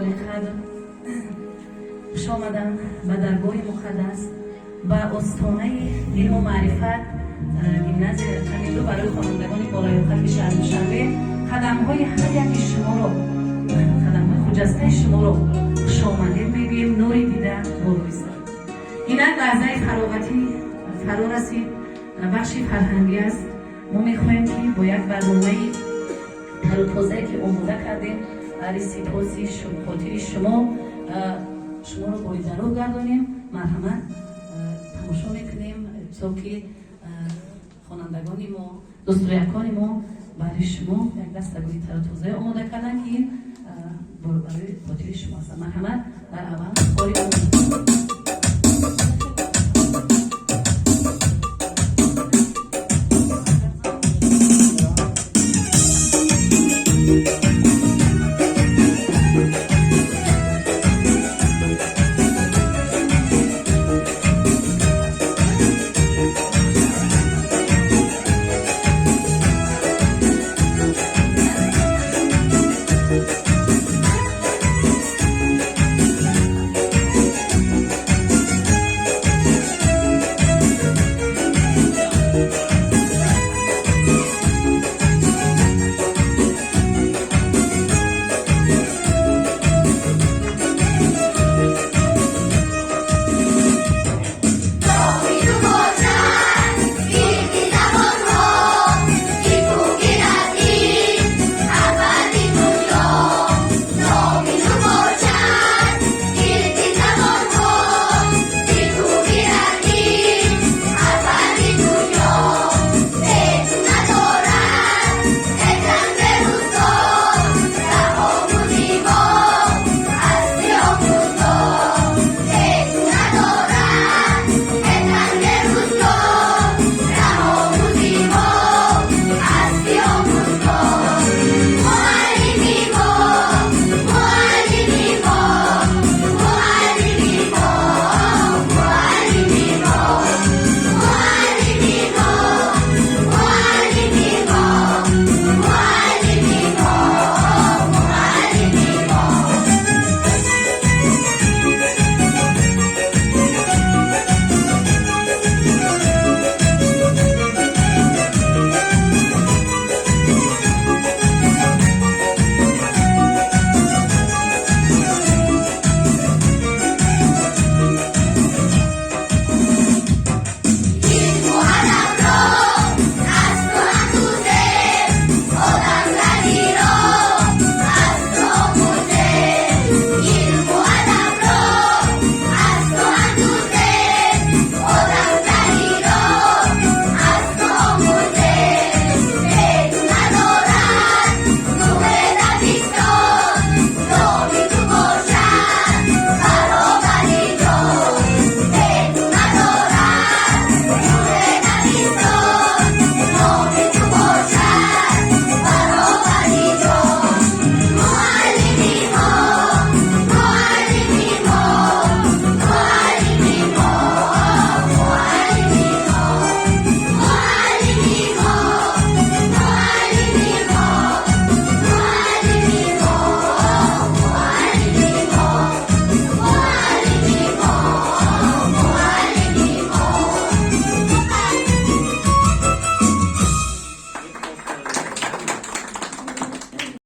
Олиқадр, хуш омаданд ба даргоҳи муқаддас, ба остонаи илму маърифат, гимназияи рақами 2 барои хонандагони болаёқати шаҳри Душанбе. Қадамҳои ҳар яки шуморо, қадамҳои хуҷастаи шуморо хушомадед мегӯем. Нури дида болои сар. Инак лаҳзаи фароғатӣ фаро расид, бахши фарҳангӣ аст. Мо мехоҳем, ки бо як барномаи тару тозае, ки омода кардем, барои сипоси хотири шумо шуморо болидаруҳ гардонем. Марҳамат, тамошо мекунем, то ки хонандагони мо, дӯстроякони мо барои шумо як дастагули тару тозае омода карданд, ки ин барои хотири шумо аст. Марҳамат, дар аввал хори.